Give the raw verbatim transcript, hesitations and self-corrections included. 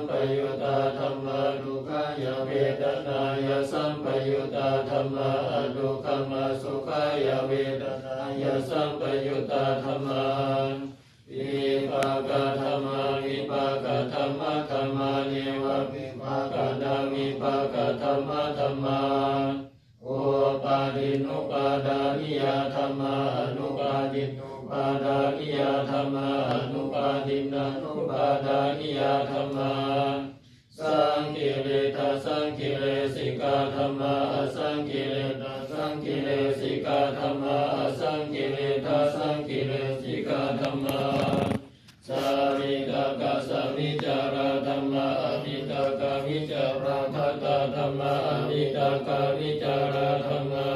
sampayuttā dhammā dukkhāya vedanāya sampayuttā dhammā adukkhamasukhāya vedanāya sampayuttā dhammā vipākadhammā vipākadhammadhammā nevavipākanavipākadhammadhammā upādinnupādāniyā dhammā anupādinnupādāniyā dhammā anupādinnanupādāniyā dhammā saṅkiliṭṭhasaṅkilesikā dhammā asaṅkiliṭṭhasaṅkilesikā dhammā asaṅkiliṭṭhasaṅkilesikā dhammā savitakkasavicārā dhammā avitakkavicāramattā dhammā avitakkāvicārā dhammā